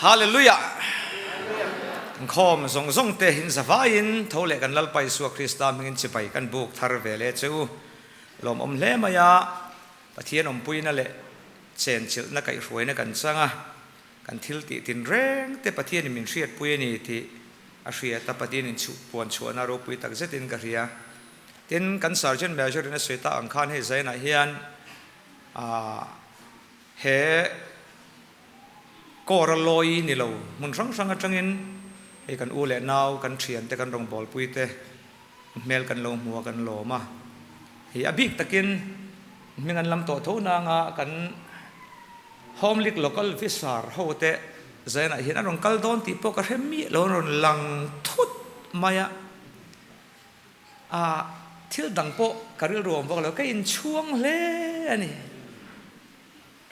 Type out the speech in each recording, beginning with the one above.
Hallelujah! Inkhawm zawng zawng te in zavaiin tho leh kan Lalpa Isua Krista hmingin chibai kan buk thar ve leh che u. Lawmawm hle mai a, Pathian awmpuina leh chenchilhna kaihhruaina kan chang a, kan thil tih tinreng te Pathianin min hriatpui a ni tih a hriat a, Pathianin chhuh puan chhuahna ropui tak zetin ka hria. Tin, kan Sergeant Major in a sawi tak ang khan hei Zainah hian aah he Kawra lawi ni lo hmun hrang hrang atangin hei kan u leh nau, kan thian te, kan rawngbawlpui te hmel kan lo hmu a, kan lawm a. Hei a bik takin hming an lam tawh tho nanga kan Home League Local Visar ho te Zainah hian an rawn kal dawn tih pawh ka hre miah lo, an rawn lang thut mai a. A thil dang pawh ka rilru awm vak lo, ka inchhuang hle a ni.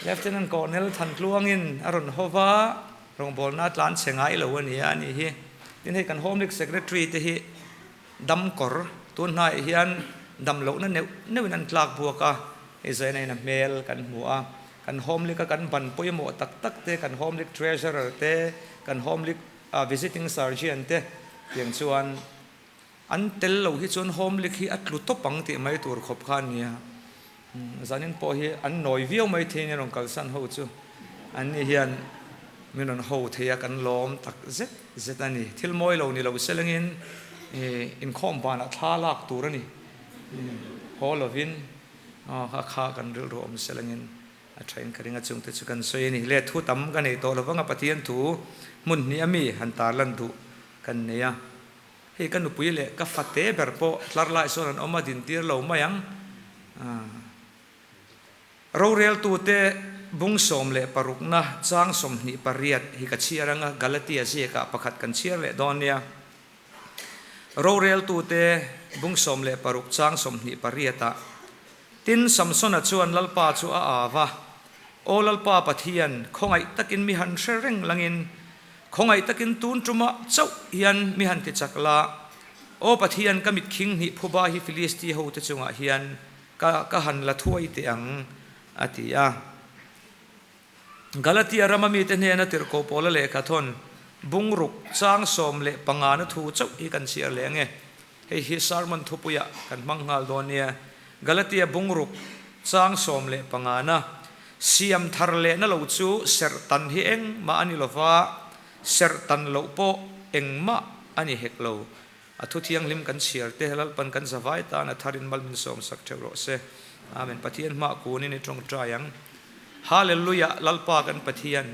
Lieutenant Colonel Thantluangin a rawn haw va, rawngbawlna a tlan chhe ngai lo a ni a, a ni hi. Tin hei kan Home League Secretary te hi dam kawr, tun hnaiah hian dam lohna neuh neuhin an tlak buak a, hei zaina in a hmel kan hmu a. Kan Home League a kan ban pawimawh tak tak te, kan Home League Treasurer te, kan Home League Visiting Surgeon te tiang chuan An tel lo hi chuan home league hi a tlu tawp ang tih mai tur khawp kha a nia. Zanin pawh hi an nawi viau mai thei nia rawn kalsan ho chu. An ni hian min rawn ho thei a, kan lawm tak zet zet a ni. Thil mawi lo ni lo selengin inkhawm banah thla lak tur a ni. Haw lovin kha kha kan rilru awm selengin a thain ka ring a, chungte chu kan sawi a ni. Le thu tam ka nei tawh lovang a, Pathian thu hmun hnih a mi han tarlan duh kan nei a. Hei ka nupui leh ka fate ber pawh tlar lai sawn an awm a, dintir lo mai ang. Roreltute bung 16 na chang 28 hi ka chhiar ang a, Galatia ziakah pakhat kan chhiar leh dawn nia. Roreltute bung 16 chang 28 ah, Tin, Samsona chuan Lalpa chu a au a, Aw Lalpa Pathian, khawngaih takin mi han hre reng langin, Khawngaih takin tun tumah chauh hian mi han ti chak la, Aw Pathian, ka mit khing hnih phuba hi Filisti hote chungah hian ka ka han la thuai teh ang, a ti a. Galatia rama mite hnena tirhkoh Paula lehkha thawn bungruk chang 15 na thu chauh hi kan chhiar leh ang e. Hei hi sermon thupuiah kan hmang nghal dawn nia. Galatia bungruk chang 15 na siam thar lehna lo chu serh tan hi engmah a ni lo va, serh tan loh pawh engmah a ni hek lo. A thu thianghlim kan chhiar te Lalpan kan zavai tan a tharin mal min sawmsak theuh rawh se. Amen. Pathian hmah kunin i tawngtai ang. Hallelujah Lalpa kan Pathian.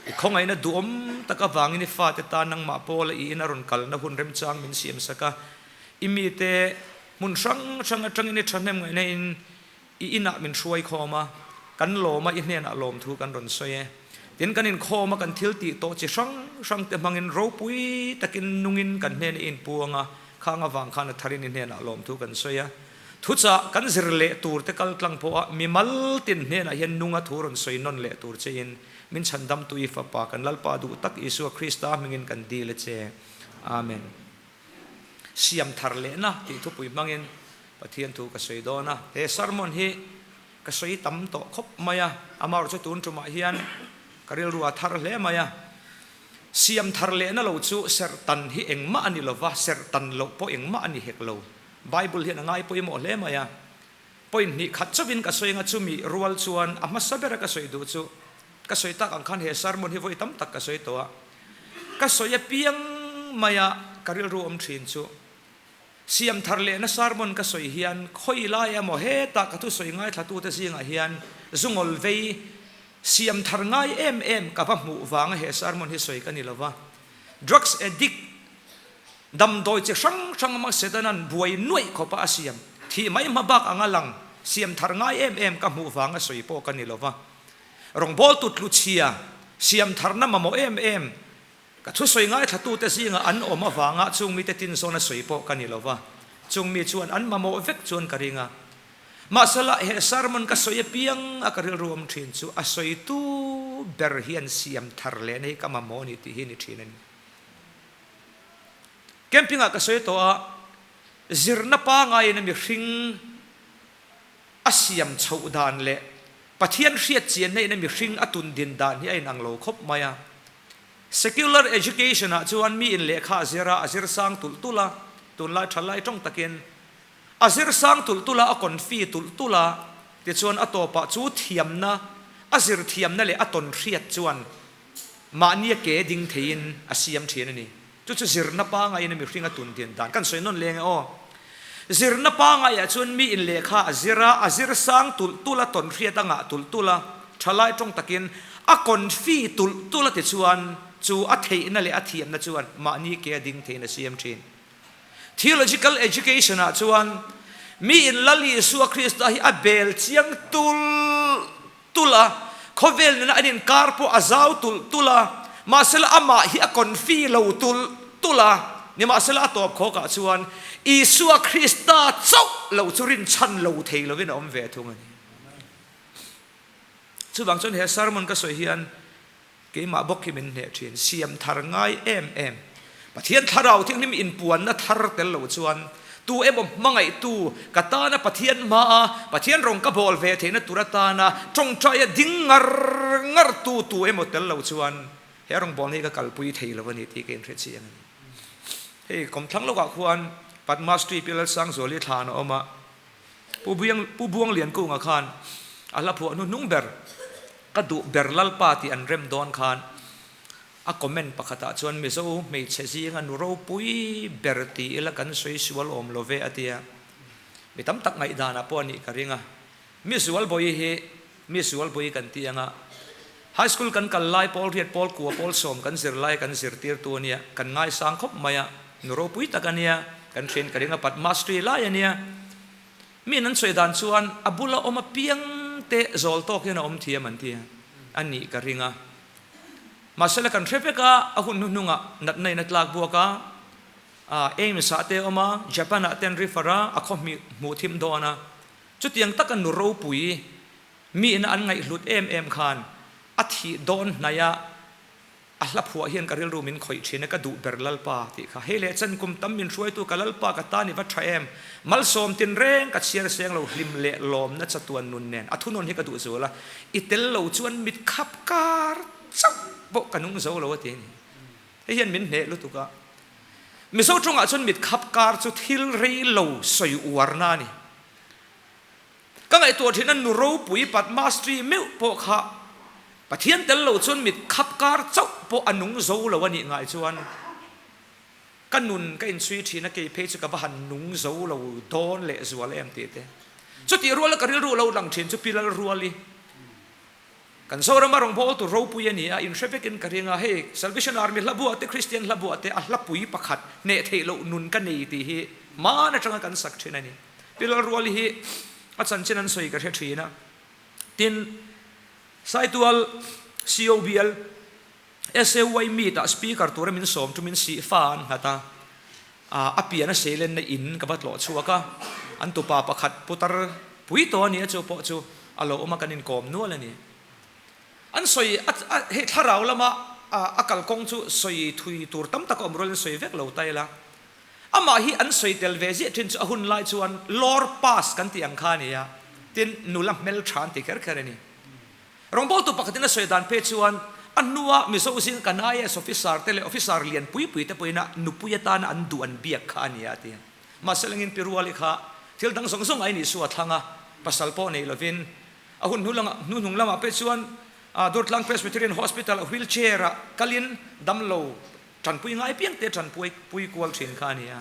I khawngaihna duhawm tak avangin i fate tan nangmah Paula i in a rawn kalna hun remchang min siamsak a. I mite hmun hrang hrang atangin i thahnem ngaihna in i inah min hruai khawm a, kan lawm a, i hnenah lawmthu kan rawn sawi e. Tin, kan inkhawm a, kan thil tih tawh chi hrang hrang te hmangin ropui takin nungin kan hnena i inpuang a, khang avang khan a tharin i hnenah lawmthu kan sawi a. Thuchah kan zir leh tur te kal tlang pawh a, mimal tin hnenah hian nunga thu rawn sawi nawn leh tur chein min chhandamtu i Fapa kan Lalpa duh tak Isua Krista hmingin kan dil a che. Amen. Siam thar lehna tih thupui hmangin Pathian thu ka sawi dawn a. He sermon hi ka sawi tam tawh khawp mai a, amaherawh chu tun tumah hian ka rilru a thar hle mai a. Siam thar lehna lo chu serh tan hi engmah a ni lova, serh tan loh pawh engmah a ni hek lo. Bible hian a ngai pawimawh hle mai a. Point hnih khat chauhin ka sawi anga chumi rual chuan a hmasa bera ka sawi duh chu ka sawi tak ang khan he sermon hi vawi tam tak ka sawi tawh a. Ka sawi apiang maia ka rilru awm thin chu siam thar lehna sermon ka sawi hian khawi lai emaw hetah ka thusawi ngaithlatute zingah hian zungawl vei siam thar ngai em em ka va hmuh vanga he sermon hi sawi ka ni lova. Drugs addict Damdawi chi hrang hrang a Setanan buai nuaih khawpa a siam thih mai hma bak anga lang siam thar ngai em em ka hmuh vanga sawi pawh ka ni lova. Rawngbawltu tluchhia siam tharna mamawh em em ka thusawi ngaithlatute zinga an awm avanga chung mite tin zawn a sawi pawh ka ni lova. Chung mi chuan an mamawh vek chuan ka ring a. Mahsela he sermon ka sawi apiang a ka rilru awm thin chu a sawitu ber hian siam thar lehna hi ka mamawh a ni tih hi ni thin a ni. Camping ah ka sawi tawh a, zirna pangaiin a mihring a siam chhoh dan leh Pathian hriat chianna in a mihring a tun din dan hi a inang lo khawp mai a. Secular education ah chuan mi in lehkha a zir a, a zir sang tulh tulh a, tunlai thalai tawng takin a zir sang tulh tulh a, a confi tulh tulh a, tichuan a tawpah chu thiamna, a zir thiamna leh a tawn hriat chuan mahnia ke ding theiin a siam thin a ni. Chu chu zirna pangaiin a mihring a tun din dan kan sawi nawn leng e aw. Zirna pangaiah chuan mi in lehkha a zir a, a zir sang tulh tulh a, tawn hriat a ngah tulh tulh a, thalai tawng takin a confi tulh tulh a tichuan chu a theihna leh a thiamna chuan mahni ke a ding theiin a siam thin. Theological education ah chuan mi in Lal Isua Krista hi a bel chiang tulh tulh a, khawvel nena an inkar pawh a zau tulh tulh a, mahsela amah hi a confi lo tulh tulh a, nimahsela a tawp khawkah chuan Isua Krista chauh lo chu rinchhan lo thei lovin a awm ve thung a ni. Chuvang chuan he sermon ka sawi hian Keimah bawk hi min hneh thin. Siam thar ngai em em. Pathian Thlarau Thianghlim inpuanna thar tel lo chuan tu emaw hmangaihtu ka tana Pathian hmaa Pathian rawng ka bawl ve theihna tur atana tawngtaia ding ngar ngar tu tu emaw tel lo chuan he rawngbawlna hi ka kalpui thei lo a ni tih ka inhre chiang a ni. Hei kawmthlang lawkah khuan Padma Shri Pi Lalsangzuali thlan a awm a. Pu Buang Pu Buangliankunga khan a hla phuah hnuhnung ber Ka duh ber Lalpa tih an rem dawn khan a comment pakhatah chuan Mizo hmeichhe zinga nu ropui ber ti ila kan sawi sual awm lo ve a tia. Mi tam tak ngaihdanah pawh a nih ka ring a. Mi zualbawi hi mi zualbawi kan ti anga High school kan kal lai pawl riat pawl kua pawl sawm kan zir lai kan zirtirtu a nia kan ngaisang khawp mai a. Nu ropui tak a nia, kan hrian ka ring a Padmasri lai a nia. Miin an sawi dan chuan a bula awm apiang te zawl tawk hian a awm thiam an ti a nih ka ring a. Mahsela kan hre vek a, a hun hnuhnungah natna in a tlak buak a, AIIMS ah te a awm a, Japan ah te an refer a, a khaw hmuh thim dawn a. Chutiang taka nu ropui miin an ngaihhlut em em khan a thih dawn hnaih a, A hla phuah hian ka rilru min khawih thin a, ka duh ber Lalpa tih kha. Hei leh chan kum tam min hruaitu ka Lalpa ka tan i va tha em? Malsawm tin reng ka chhiar seng lo hlim leh lawmna chatuan nun nen a thunawn hi ka duh zual a, i tel lo chuan mit khap kar chauh pawh ka nung zo lo a ti a ni. Hei hian min hneh lutuk a. Mizo tawngah chuan mit khap kar chu thil rei lo sawi uarna a ni. Ka ngaihtuah thin a nu ropui Padmasri meuh pawh kha Pathian tel lo chuan mit khap kar chauh pawh a nung zo lo a nih ngai chuan ka nun ka inchhui thin a kei phei chu ka va han nung zo lo dawn leh zual em tih te. Chutih ruala ka rilru lo lang thin chu Pi Lalruali Kan Zorama rawngbawltu tur ropui a ni a, inhre vekin ka ring a, hei Salvation Army hla buah te, Kristian hla buah te a hlapui pakhat hneh theih loh nun ka nei tih hi hman atanga kan sak thin a ni. Pi Lalruali hi a chanchin an sawi ka hre thin a, tin Saitual COBL SAY meet ah speaker tura min sawm chu min sih fa an nghat a, a pian a seilenna in ka va tlawh chhuak a, an tupa pakhat putar pui tawh a ni a chu pawh chu a lo awm a kan inkawm nual a ni. An sawi a hei thlarau lama a kalkawng chu sawi thui tur tam tak a awm rualin sawi vek lo ta ila, amah hi an sawi tel ve ziah thin chu a hun lai chuan lawr pass kan tih ang kha a ni a, tin nula hmeltha an ti kher kher a ni. Rawngbawltu pakhatin a sawi dan phei chuan a hnua Mizo zing kan IAS officer te leh officer lian pui pui te pawhin a nupui atana an duh an biak kha a ni a ti. Mahse lengin Pi Ruali kha thil dang zawng zawng aiin Isua a thlang a, pasal pawh nei lovin a hun hnu lamah hnu hnung lamah phei chuan Durtlang Presbyterian Hospital a wheel chair ah kalin damlo tanpui ngai piang te tanpui pui kual thin kha a ni a.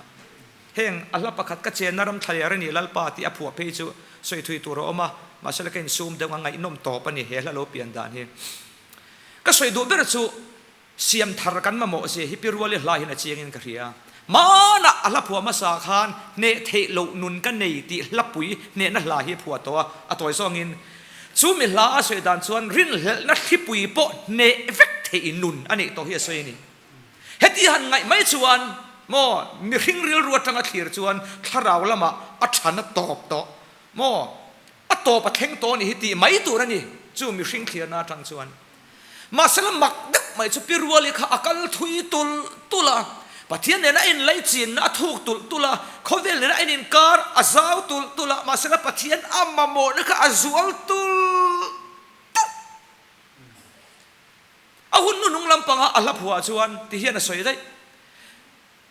Heng a hla pakhat ka chenna ram thlaler a ni Lalpa tih a phuah phei chu sawi thui tur a awm a, mahse la ka insum deuh a ngaihnawm tawp a ni he hla lo pian dan hi. Ka sawi duh ber chu siam thar kan mamawh zia hi Pi Ruali hla hian a chiangin ka hria. Hmanah a hla phuah hmasa khan hneh theih loh nun ka nei tih hlapui hnehna hla hi a phuah tawh a, a tawi zawngin chu mi hla a sawi dan chuan rinhlelhna thlipui pawh hneh vek theih nun a neih tawh hi a sawi a ni. Heti han ngaih mai chuan maw mihring rilru atanga thlir chuan thlarau lamah a than a tawp tawh maw a tawp a thleng tawh a nih hi tih mai tur a ni chu mihring thlirna atang chuan. Mahsela mak deuh mai chu Pi Ruali kha a kal thui tulh tulh a, Pathian nena a inlaichinna a thuk tulh tulh a, khawvel nena a ininkar a zau tulh tulh a, mahsela Pathian a mamawhna kha a zual tulh tulh. A hun hnuhnung lam. lampanga a hla phuah chuan ti hian a sawi daih,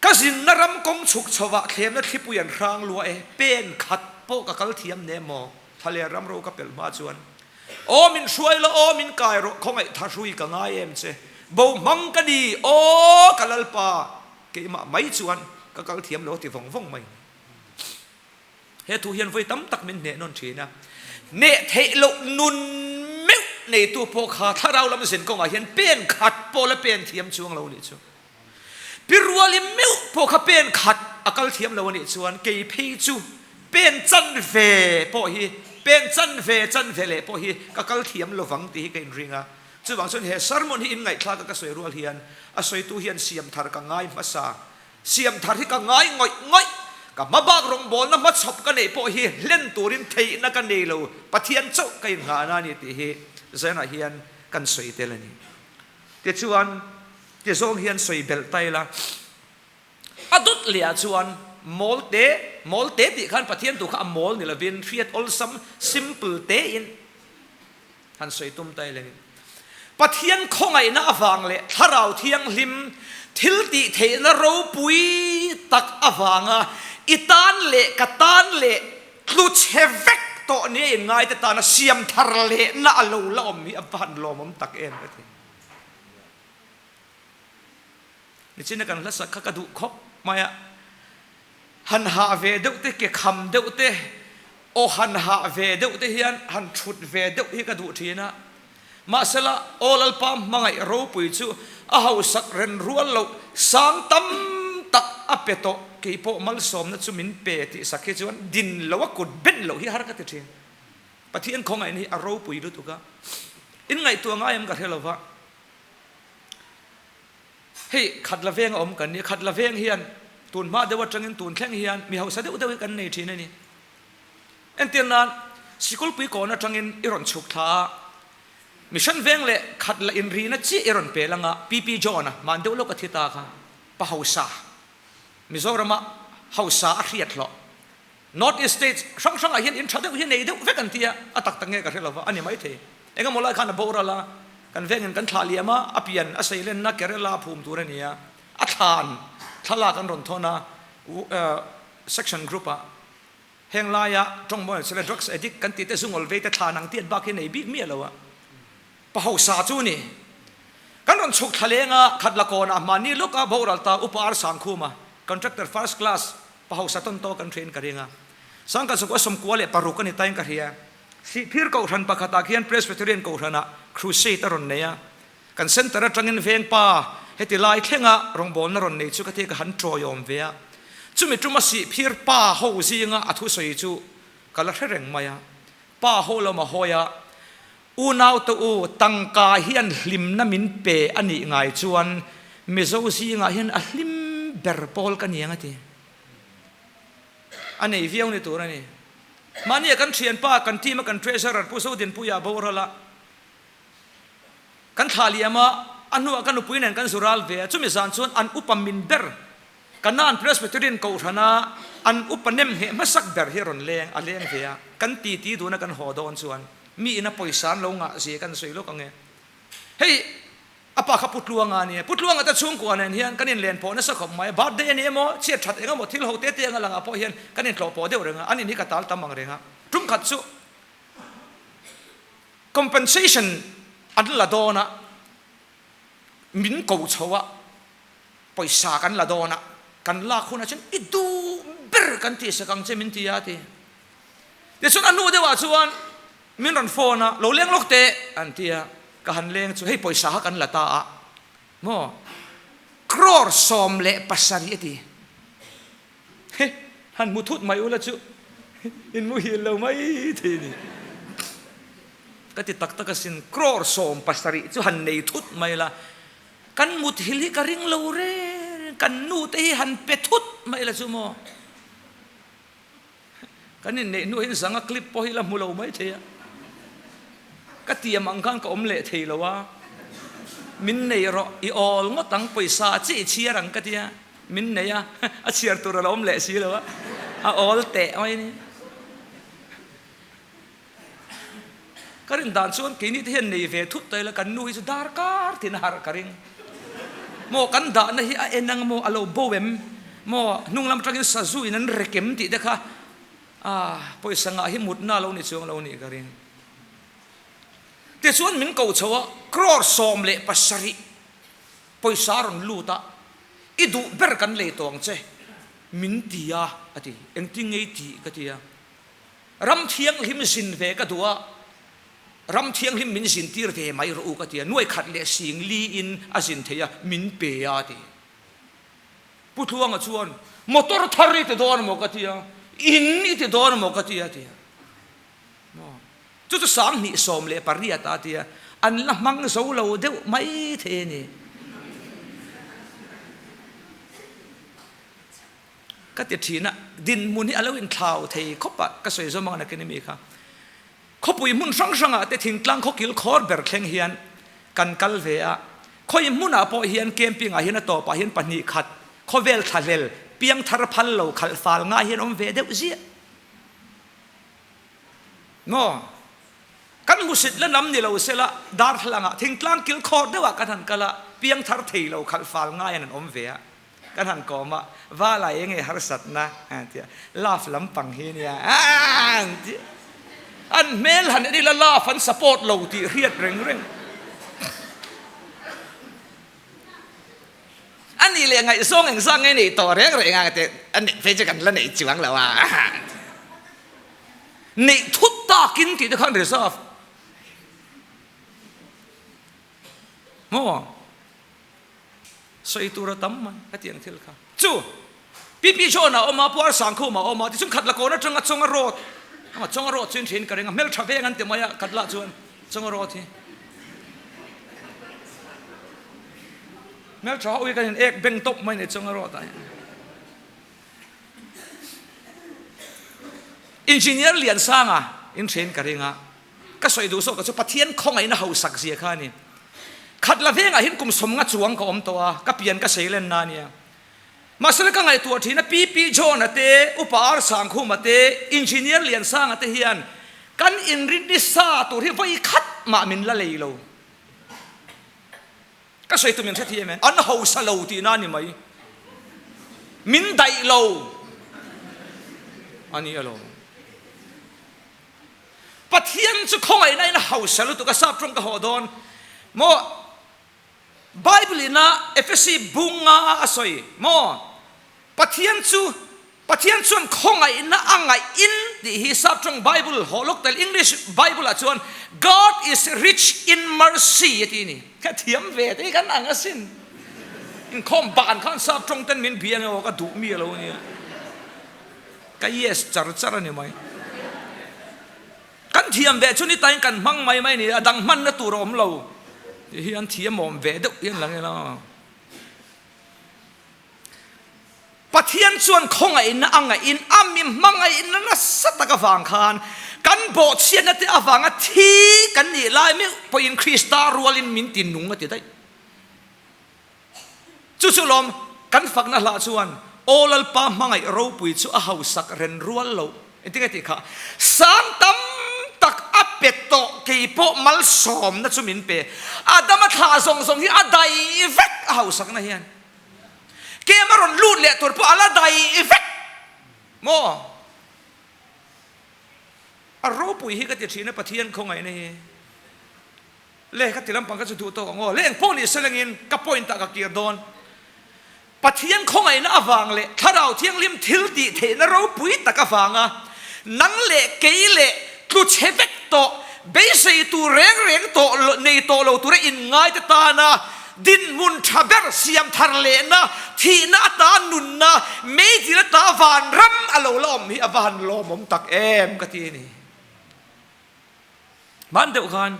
Ka zinna ram kawng chhuk chhovah thlemna thlipui an hrang lua e, pen khat pawh ka kal thiam nem maw? Thlaler ram ro ka pelh hma chuan, Aw min hruai la, aw min kai rawh, khawngaih tha hrui ka ngai em che, bo hmang ka ni, aw ka Lalpa, keimah mai chuan ka kal thiam lo a ti vawng vawng mai. He thu hian vawi tam tak min hneh nawn thin a, hneh theih loh nun meuh neitu pawh kha thlarau lam zin kawngah hian pen khat pawh la pen thiam chuang lo nih chu. Pi ruali meuh pawh kha pen khat a kal thiam lo a nih chuan kei phei chu pen chan ve pawh hi pen chan ve chan ve leh pawh hi ka kal thiam lo vang tih hi ka inring a. Chuvang chuan he sermon hi inngaihthlak a ka sawi rual hian a sawitu hian siam thar ka ngai hmasa Siam thar hi ka ngai ngawih ngawih. Ka hma bak rawngbawlna hmachhawp ka neih pawh hi hlen turin theihna ka nei lo, Pathian chauh ka innghahna a ni tih hi Zion-ah hian kan sawi tel a ni. Tichuan, ti zawng hian sawi belh ta ila, a dawt lehah chuan mawl te, mawl te tih khan Pathian tu kha a mawl ni lovin hriat awlsam, simple, tein Han sawi tum ta ila ni. Pathian khawngaihna avang leh Thlarau Thianghlim thil tih theihna ropui tak avanga i tan leh ka tan leh tlu chhe vek tawh nia inngaite tana siam thar lehna a lo la awm hi a va han lawmawm tak em ka ti. Nichina kan hlasak kha ka duh khawp mai a. Han hah ve deuh te, ke kham deuh te, aw han hah ve deuh te hian han thut ve deuh hi ka duh thin a. Mahsela, aw Lalpa hmangaih ropui chu a hausak ren rual loh sang tam tak a pe tawh, kei pawh malsawmna chu min pe tih sak hi chuan din lo a kut ben loh hi har ka ti thin. Pathian khawngaihna hi a ropui lutuk a, in ngaihtuah ngai em ka hre lo va. Hei Khatla veng a awm kan ni. Khatla veng hian tun hma deuh atangin tun thleng hian mi hausa deuh deuh hi kan nei thin a ni. Entir nan Sikulpui kawn atangin i rawn chhuk thla a, Mission veng leh Khatla inrina chiah i rawn pel anga PP John-a hman deuh lawk a thi ta kha pa hausa Mizorama hausa a hriat hlawh. North East States hrang hrangah hian in tha deuh hi nei deuh vek an ti a, a tak tak nge ka hre lo va, a ni maithei. Engemaw lai khan a boral a, kan vengin kan thlah liam a, a pian a seilenna Kerala a phum tur a ni a, a thlan thlalak an rawn thawn a, section group ah heng laia tawngmawi sela drugs addict kan tih te zungawl vei te thlan ang tiat bak hi nei bik miah lo a, pa hausa chu ni. Kan rawn chhuk thla leng a, khat la kawnah mahni lawka boral ta Upa Ar Sangkhuma, contractor first class, Pa hausa tawn tawk an hriain ka ring a. Sangkhat sawkua 96 a ni tain ka hria. Sihphir kohhran pakhatah khian Presbyterian kohhranah crusade a rawn nei a. Kan centre atangin veng pa heti lai thlenga rawngbawlna rawn nei chu ka ti ka han tawiawm ve a. Chumi tuma Sihphir pa ho zinga a thusawi chu ka la hre reng mai a. Pa ho lama hawi a, Unaute u, tangka hian hlimna min pe a nih ngai chuan Mizo zingah hian a hlim ber pawl ka ni ang a ti. A nei viau ni tur a ni. Mahnia kan thianpa, kan team a kan treasurer Pu Zodinpuia boral a, kan thlah liam a, a hnuah ka nupui nen kan zu ral ve a, chumi zan chuan an upa min ber Kanaan Presbyterian Kohhrana an upa nem ngheh hmasak ber hi a rawn leng, a leng ve a, kan titi duna kan haw dawn chuan mi ina pawisa an lo ngah zia kan sawi lawk ang e. Hei a pa kha Pu Tluanga a nia, Pu Tluanga te chhungkua nen hian kan inlen pawh nasa khawp mai a, birthday a ni emaw, chhiat that eng emaw thil ho te te anga langah pawh hian kan intlawh pawh deuh reng a, an in hi ka tal tam ang reng a. Tum khat chu compensation an la dawn a, min ko chho a, Pawisa kan la dawn a, kan lak hunah chuan i duh ber kan tihsak ang che min ti a ti. Tichuan a hnu deuhah chuan min rawn phone a, lo leng lawk teh an ti a, ka han leng chu hei pawisa kha kan la ta a maw crore 17 a ti. He han hmu thut mai ula chu in muhil lo mai thei a ni. Ka ti tak tak asin crore 17 chu han nei thut mai la. Kan muthil hi ka ring lo reng, kan nu te hi han pe thut mai la chu maw? Kan inneih hnu hian zanga clip pawh hi la hmu lo mai thei a, ka tiam ang khan ka awm leh thei lo a, min nei rawh, i awl ngawt ang, pawisa a chi i chhiar ang ka tia, min nei a, a chhiar tur a lo awm leh si lo a, a awl teh mai a ni. Ka rin dan chuan keini te hian nei ve thut ta ila kan nu hi chu darkar tiin a harh ka ring. Maw kan dahna hi a en ang maw a lo bo em? Maw hnung lam atangin sazu in an rekem tih te kha ah pawisa ngah hi mutna a lo ni chuang lo nih ka ring. Tichuan min ko chho a crore 17 pawisa a rawn lut a, i duh ber kan lei tawh ang che min ti a a ti. Engtin nge i tih ka ti a. Ram thianghlim zin ve ka duh a, ram thianghlim min zin tir ve mai rawh u ka ti a, nuai khat leh sing li in a zin thei a, min pe a ti. Pu Tluanga chuan, Motor thar i ti dawn maw ka ti a, in i ti dawn maw ka ti a ti a. Maw? Chu chu 2018 a ti a, an la hmang zo lo deuh mai thei a ni. Ka ti thin a, dinhmun hi a lo inthlau thei khawp a, ka sawi zawm ang nakin emi kha. Khawpui hmun hrang hrangah te thingtlang khawkil khawr ber thleng hian kan kal ve a, khawi hmunah pawh hian camping ah hian a tawpah hian pahnih khat khawvel thlahlel piangthar phal lo khalh fal ngai hian awm ve deuh ziah. Maw? Kan hmusit la nam ni lo sela darthlalangah thingtlang kil khawr deuhah kan han kal a, piangthar thei lo khalh fal ngaiin an awm ve a. Kan han kawm a, Vala eng nge harsatna an ti a, love lampang hi nia an ti a. An hmel han en ila love an support lo tih hriat reng reng. A nih leh ngaihzawng engzah nge neih tawh reng reng a ti a, neih phei chu kan la neih chuang lo a. Neih thut takin tih te khan reserve. Maw? Sawi tur a tam mai hetiang thil kha chu PP John a awm a, Pu Arsangkhum a awm a, tichuan khat la kawn atanga Chawnga Road a Chawnga Road chu in hriain ka ring a, hmeltha veng an ti mai a, khat lah chuan Chawnga Road hi hmeltha ho hi kan in ek beng tawp mai a ni Chawnga Road ah hian. Engineer Liansanga in hriain ka ring a. Ka sawi duh zawk chu Pathian khawngaihna hausak zia kha a ni. Khat la vengah hian kum sawmnga chuang ka awm tawh a, ka pian ka sei lenna a nia. Mahsela ka ngaihtuah thin a, PP John-a te, Upa R Sangkhuma te, Engineer Liansanga te hian kan inrin nisa tur hi vawi khat mah min la lei lo. Ka sawi tu min hrethiam em? An hausa lo tihna a ni mai. Min daih lo a ni alawm. Pathian chu khawngaihna in a hausa lutuk a, sap tawng ka haw dawn maw? Bible in a Ephesi bunga a sawi maw? Pathian chu Pathian chuan khawngaihna a ngaih in tih hi sap tawng Bible haw lawk tel English Bible ah chuan God is rich in mercy a ti a ni. Ka thiam ve te hi kan ang asin. Inkhawm ban khan sap tawng ten min bia nge aw ka duh mi alo nia. Ka yes char char a ni mai. Kan thiam ve chu ni tain kan hmang mai mai a ni, a dang hmanna tur a awm lo tih hi an thiamawm ve deuh hian lang ila. Pathian chuan khawngaihna a ngaihin a mi hmangaihna nasa tak avang khan kan bawhchhiatna te avanga thi kan nih lai meuh pawhin Krista rualin min ti nung a ti daih. Chu chu lawm kan fakna hlah chuan Aw Lalpa hmangaih ropui chu a hausak ren rual loh. Engtin nge tih kha? Sang tam tak a pe tawh kei pawh malsawmna chu min pe. Adama thlah zawng zawng hi a dai vek a hausakna hian. Kem a rawn lut leh tur pawh a la dai vek maw? A ropui hi ka ti thin a Pathian khawngaihna hi. Le ka ti lampang ka chu duh tawk ang aw. Le engpawh ni selengin ka point ah ka kir dawn. Pathian khawngaihna avang leh Thlarau Thianghlim thil tih theihna ropui tak avanga nang leh kei leh tlu chhe vek tawh, beisei tur reng reng tawh nei tawh lo tura inngaite tana dinhmun tha ber siam thar lehna, thihna ata nunna, meidil ata vanram a lo la awm hi a va han lawmawm tak em ka ti a ni. Hman deuh khan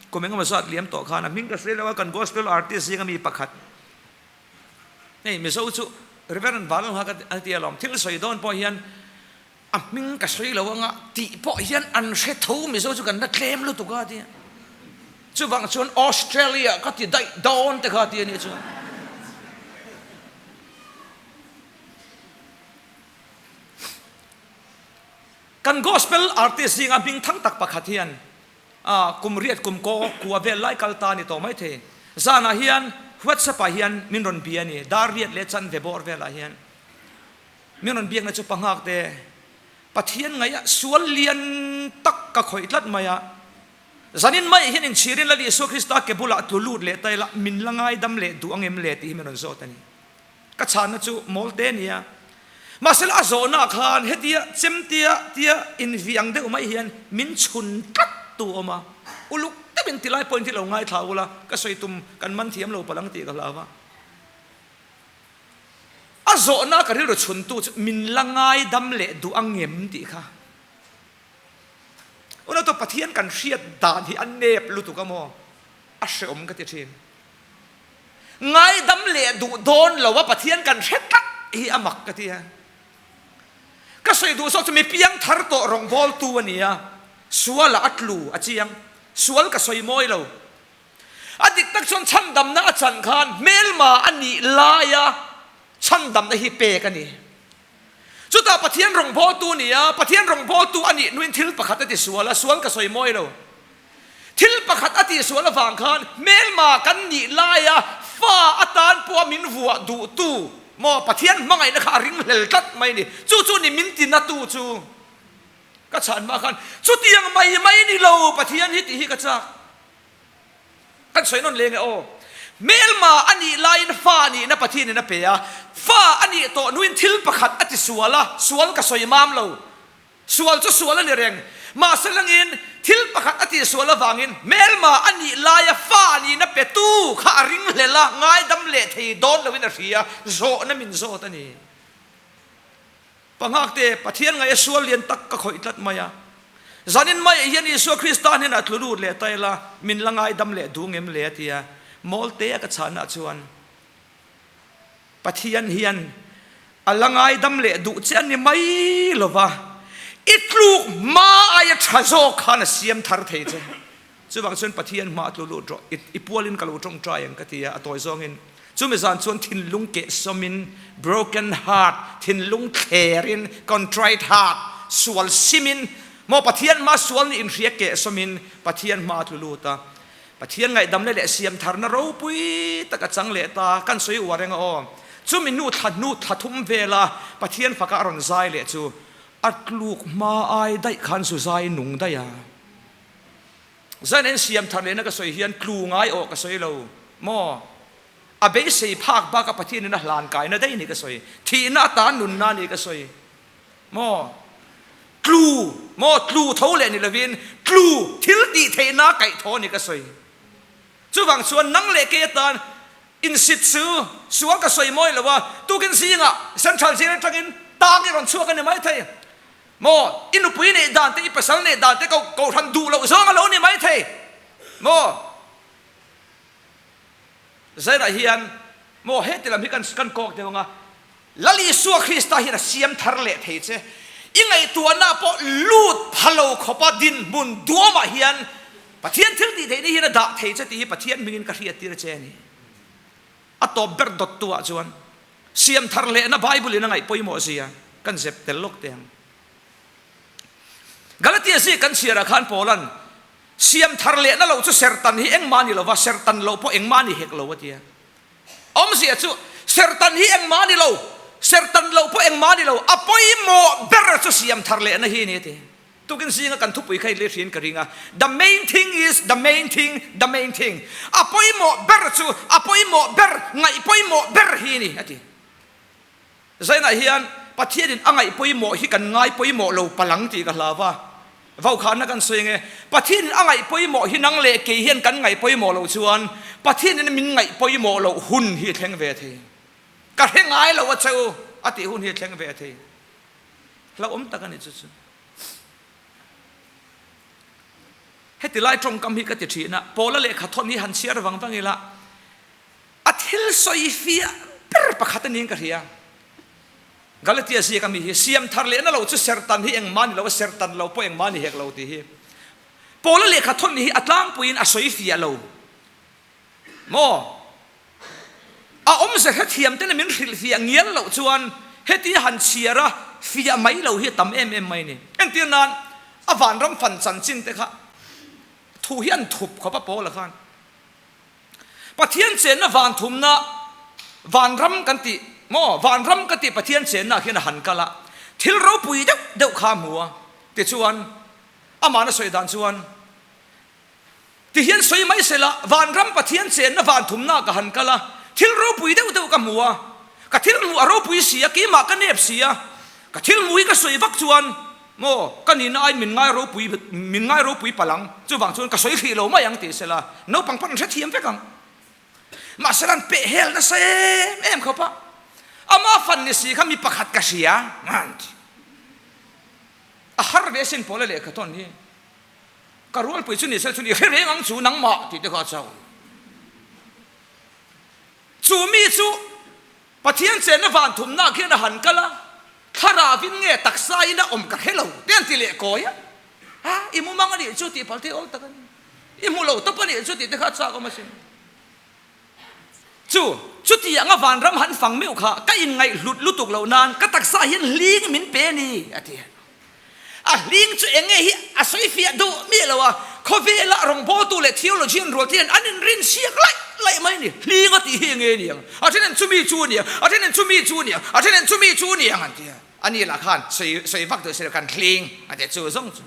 kum engemaw zat liam tawh khan a hming ka hre lo a, kan gospel artist zinga mi pakhat hei Mizo chu Reverend Vanlalnghak a ti alawm, thil sawi dawn pawh hian a hming ka sawi lo anga tih pawh hian an hre tho Mizo chu kan la tlem lutuk a ti a, chuvang chuan Australia ka ti daih dawn te kha a ti a nih chuan. Kan gospel artist zinga hming thang tak pakhat hian. Ah, kum riat kum kaw kua vel lai kal ta a ni tawh maithei. Zanah hian WhatsApp ah hian min rawn bia a ni, dar riat leh chanve bawr velah hian min rawn biakna chu panghak te Pathian ngaih a sual lian tak ka khawih tlat mai a. Zanin maiah hian inchhirin Lal Isua Krista ke bulah tlu lut leh ta ila min la ngaidam leh duh ang em le tih hi min rawn zawt a ni. Ka chhanna chu mawl te nia. Mahsela a zawhna khan hetia chemtia tia invi ang deuh mai hian min chhun tlat tu awm a. Uluk deuhin tilai point hi lo ngaithla ula, ka sawi tum kan man thiam lo palh ang tih ka hlau a. A zawhna ka rilru chhun tu chu min la ngaidam leh duh ang ngem tih kha. Unautu Pathian kan hriat dan hi a nep lutuk a maw? A hreawm ka ti thin. Ngaidam leh duh dawn lo a Pathian kan hre tlat hi a mak ka ti a. Ka sawi duh zawk chu mi piang thar tawh rawngbawltu a ni a, sualah a tlu a chiang. Sual ka sawi mawi lo. A dik tak chuan chhandamna a chan khan hmelma a nih laia chhandamna hi pek a ni. Chutah Pathian rawngbawltu a ni a, Pathian rawngbawltu a nih hnuin thil pakhat a ti sual a, sual ka sawi mawi lo. Thil pakhat a tihsual avang khan hmelma kan nih laia fa atan pawha min vuah duhtu maw Pathian hmangaihna kha a ringhlel tlat mai a ni. Chu chu ni min tinatu chu ka chhan hma khan chutiang mai mai ni lo Pathian hi tih hi ka chak. Kan sawi nawn leng e aw. Hmelma a nih laiin fa nihna Pathianin a pe a, fa a nih tawh hnuin thil pakhat a tisual a, sual ka sawi mam lo. Sual chu sual a ni reng. Mahse langin thil pakhat a tihsual avangin hmelma a nih laia fa nihna petu kha a ringhlel a, ngaidam leh thei dawn loin a hria, zawhna min zawt a ni. Panghakte, Pathian ngaih a sual lian tak ka khawih tlat mai a. Zanin maiah hian Isua Krista hnenah tlu lut leh ta ila, min la ngaidam leh duh ngem le a ti a. Mawlte a ka chhanah chuan. Pathian hian a la ngaidam leh duh che a ni mai lo va, i tluk hma aia tha zawk khan a siam thar thei che. Chuvang chuan Pathian hma tlu lut rawh, i pualin ka lo tawngtai ang ka ti a, a tawi zawngin. Chumi zan chuan thinlung kehsawmin, broken heart, thinlung thlerin, contrite heart, sual simin, maw Pathian hma sual nih inhria kehsawmin Pathian hma tlu lut a, Pathian ngaihdamna leh siamtharna ropui tak a chang leh ta, kan sawi uar eng a aw. Chumi hnu thla hnu thla thum vela Pathian faka a rawn zai leh chu a tluk hma ai daih khan zu zai nung daih a. Zaina in siamthar lehna ka sawi hian tlu ngai awh ka sawi lo maw? A beisei phak baka Pathianin a hlan kaina daih ni ka sawi. Thihna atan nunna ni ka sawi. Maw? Tlu, maw? Tlu tho leh ni lovin, tlu thil tih theihna kaih tho ni ka sawi. Chuvang chuan nang leh kei atan insit chu sual ka sawi mawi lo a, tukin zingah Central Jail atangin tang i rawn chhuak a ni maithei. Maw? I nupui neih dan te, i pasal neih dan te ko kohhran duh loh zawng a lo ni maithei. Maw? Zairah hian maw heti lam hi kan kan kawk deuh ang a, Lal Isua Krista hian a siam thar leh thei che. I ngaihtuahna pawh lut pha lo khawpa dinhmun duamah hian Pathian thil tih theihna hian a dah thei che tih hi Pathian hmingin ka hriattir che a ni. A tawp ber dawttu ah chuan siam thar lehna Bible in a ngaih pawimawh zia kan zep tel lawk teh ang. Galatia zik kan chhiarah khan Paula'n Siam thar lehna lo chu sertan hi engmah a ni lova, sertan loh pawh engmah a ni hek lo a ti a. Awmzia chu sertan hi engmah a ni lo, sertan loh pawh engmah a ni lo, a pawimawh ber chu siam thar lehna hi a ni a ti. Tukin zinga kan thupui kha i leh hriin ka ring a, The main thing is the main thing, the main thing. A pawimawh ber chu a pawimawh ber, ngaih pawimawh ber hi a ni a ti. Zainah hian Pathianin a ngaih pawimawh hi kan ngai pawimawh lo palang tih ka hlau a, vaukhana kan sawi ange, Pathianin a ngaih pawimawh hi nang leh kei hian kan ngaih pawimawh loh chuan Pathianin min ngaih pawimawh loh hun hi a thleng ve thei. Ka hre ngai lo a che u a tih hun hi a thleng ve thei. Hlauhawm tak a ni chu chu. Heti lai tawngkam hi ka ti thin a, Paula lehkha thawn hi han chhiar vang vang ila, A thil sawi fiah ber pakhat a niin ka hria. Galatia ziak ami hi siam thar lehna lo chu sertan hi engmah ni lo a, sertan lo pawh engmah ni hek lo tih hi. Paula lehkha thawn hi a tlangpuiin a sawi fiah lo maw? A awmze hrethiam tena min hrilh fiah ngial loh chuan heti han chhiar a fiah mai lo hi a tam em em mai a ni. Entir nan a vanram fan chanchin te kha. Thu hi an thup khawp a Paula khan. Pathian chenna van thumna vanram kan tih maw vanram ka tih Pathian chenna ah khian a han kal a, thil ropui deuh deuh kha a hmu a, tichuan amahna sawi dan chuan tihian sawi mai sela vanram Pathian chenna van thumna ah ka han kal a, thil ropui deuh deuh ka hmu a, ka thil hmuh a ropui si a, keimah ka nep si a, ka thil hmuh hi ka sawi vak chuan Maw, ka nihna aiin min ngai ropui, min ngai ropui palh ang, chuvang chuan ka sawi hrih lo mai ang tih sela, naupang pawn an hrethiam vek ang. Mahsela an peh hel nasa em em khawp a, ama fan ni si kha mi pakhat ka hria an ti. A har ve sin pawl a lehkha tawn hi. Ka rualpui chu ni sela chuan i hre reng ang chu nangmah tih te kha a chau. Chu mi chu Pathian chenna van thumna khian a han kal a, thlarauin nge taksain a awm ka hre lo te an ti leh kawi a, ha i mu mang a nih chu tih phal thei awl tak a ni, i hmu lo tawp a nih chu tih te kha a chak awm asin. Chu chuti anga vanram han fang meuh kha ka inngaihhlut lutuk loh nan ka taksa hian hling min pe a ni a ti a. A hling chu eng nge hi a sawi fiah duh miah lo a, khawvela rawngbawltu leh theologian rual te hian an inrin siak laih laih mai a ni. Hling a tih hi eng nge ni ang? A then an chumi chu a ni ang, a then an chumi chu a ni ang, a then an chumi chu a ni ang an ti a. A ni lah khan sawi sawi vak duh si lo khan hling a ti a, chu zawng chu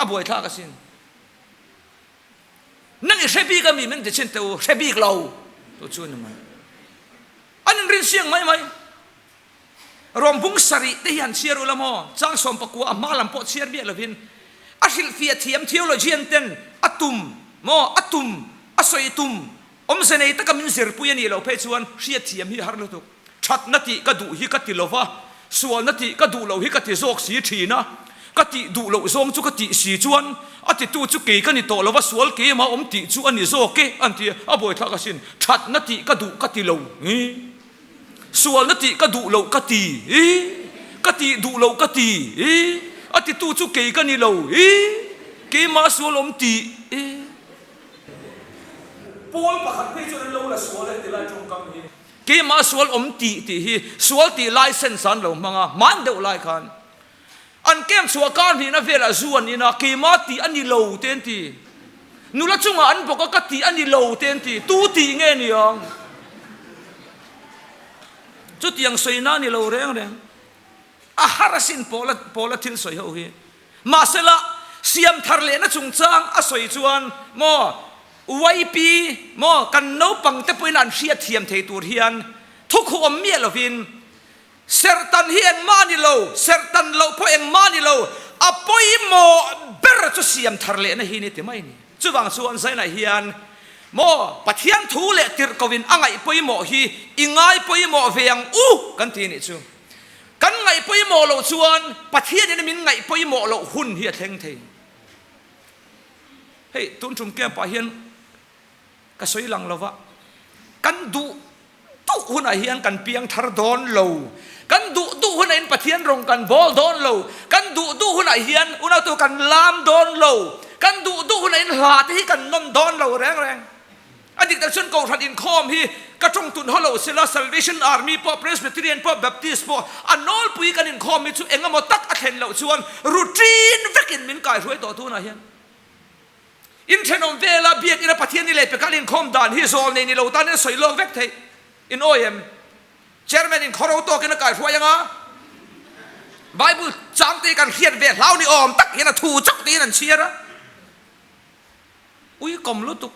a buaithlak asin. Nang i hre bik a mi min ti chhin teh u, hre bik lo tu chu a ni mai. An inrin siak mai mai. Rawng bung sarih te hi han chhiar ula maw? Chang 14 a hma lam pawh chhiar miah lovin a hrilhfiah thiam theologian ten a tum maw a tum a sawi tum awmze nei taka min zirpui a nih loh phei chuan hriatthiam hi a har lutuk. Thatna tih ka duh hi ka ti lova, sualna tih ka duh loh hi ka ti zawk si thin a, ka tih duh loh zawng chu ka tih si chuan a titu chu kei ka ni tawh lova sual keimah awm tih chu a ni zawk e an ti a, a buaithlak asin. Thatna tih ka duh ka ti lo. Sualna tih ka duh loh ka ti i, ka tih duh loh ka ti i, a titu chu kei ka ni lo i, keimah sual awm tih i. Pawl pakhat phei chuan an lo la sual e ti lai tawngkam hi. Keimah sual awm tih tih hi sual tih license an lo hmang a, hman deuh lai khan an camp chhuah kar hnihna velah zu an in a, keimah tih a ni lo te an ti. Nula chungah an bawk a, ka tih a ni lo te an ti. Tu tih nge ni ang? Chutiang sawina a ni lo reng reng. A har asin Paula Paula thil sawi ho hi. Mahsela, siam thar lehna chungchang a sawi chuan maw YP maw kan naupang te pawhin an hriatthiam thei tur hian thukhuh awm miah lovin Serhtan hi engmah a ni lo, serhtan loh pawh engmah a ni lo, a pawimawh ber chu siam thar lehna hi ni ti mai a ni. Chuvang chuan Zainah hian maw Pathian thu leh tirhkohin a ngaih pawimawh hi i ngai pawimawh ve ang u kan ti a nih chu. Kan ngaih pawimawh loh chuan Pathianin min ngaih pawimawh loh hun hi a thleng thei. Hei tun tum camp ah hian Ka sawi lang lova, kan duh duh hunah hian kan piang thar dawn lo, kan duh duh hunah in Pathian rawng kan bawl dawn lo, kan duh duh hunah hian unautu kan lam dawn lo, kan duh duh hunah in hla te hi kan nawn dawn lo reng reng. A dik tak chuan Kohhran inkhawm hi ka tawng tun haw lo sela, Salvation Army pawh, Presbyterian pawh, Baptist pawh, a nawlpui kan inkhawm hi chu engemaw tak a thlen loh chuan routine vekin min kaihruai tawh tunah hian. In thenawm vela biakina Pathian ni leh pekah inkhawm dan hi zawl nei ni lo tan in a sawi lawk vek theih. In awi em? Chairman in khawro tawkin a kaihruai anga Bible chang te hi kan hriat ve hlau ni awm tak hian a thu chauh te hian an chhiar a. Ui kawm lutuk.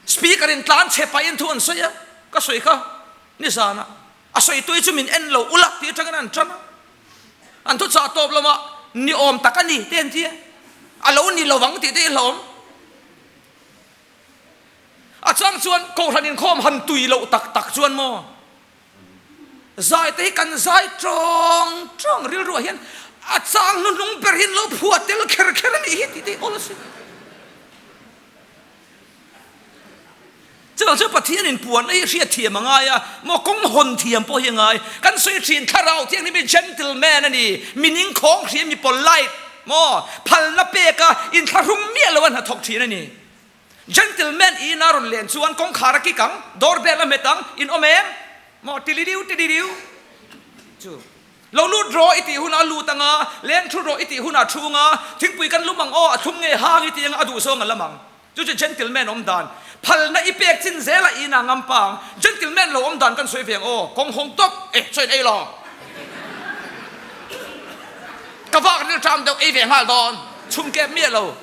Speaker in tlan chhe pahin thu an sawi a, ka sawi kha nizanah. A sawitui chu min en lo ula tih atangin an tan a, an thuchah tawp lamah ni awm tak a ni te an ti a, a lo ni lovang tih te hi hlauhawm. A chang chuan Kohhran inkhawm han tui loh tak tak chuan maw zai te hi kan zai tawng tawng rilruah hian a chang hnuhnung ber hian lo phuah tel kher kher a nih hi tih te hi awl a si. Chuvang chuan Pathian in puan hi hriat thiam a ngai a, maw kawng hawn thiam pawh hi a ngai. Kan sawi thin thlarau thianghlim hi gentleman a ni, mi ningkhawng hria, mi polite, maw phalna peka inthlahrung miah lo a hnathawk thin a ni. Gentleman ina rawn len chuan kawngkhar a kik ang, doorbell a hmet ang, in awm em? Maw tililiu tililiu chu. Lo lut rawh i tih hunah a lut anga, leng thu rawh i tih hunah a thu anga, thingpui kan lum ang aw, a thlum nge hang i tih anga a duhzawng a lam ang. Chu chu gentleman awm dan. Phalna i pek chin zela i inah ngam pa ang. Gentleman lo awm dan kan sawi ve ang aw, kawng hawng tawp e, chaw in ei lo. Ka vak ril ṭam deuh ei ve nghal dawn, chhum kep miah lo.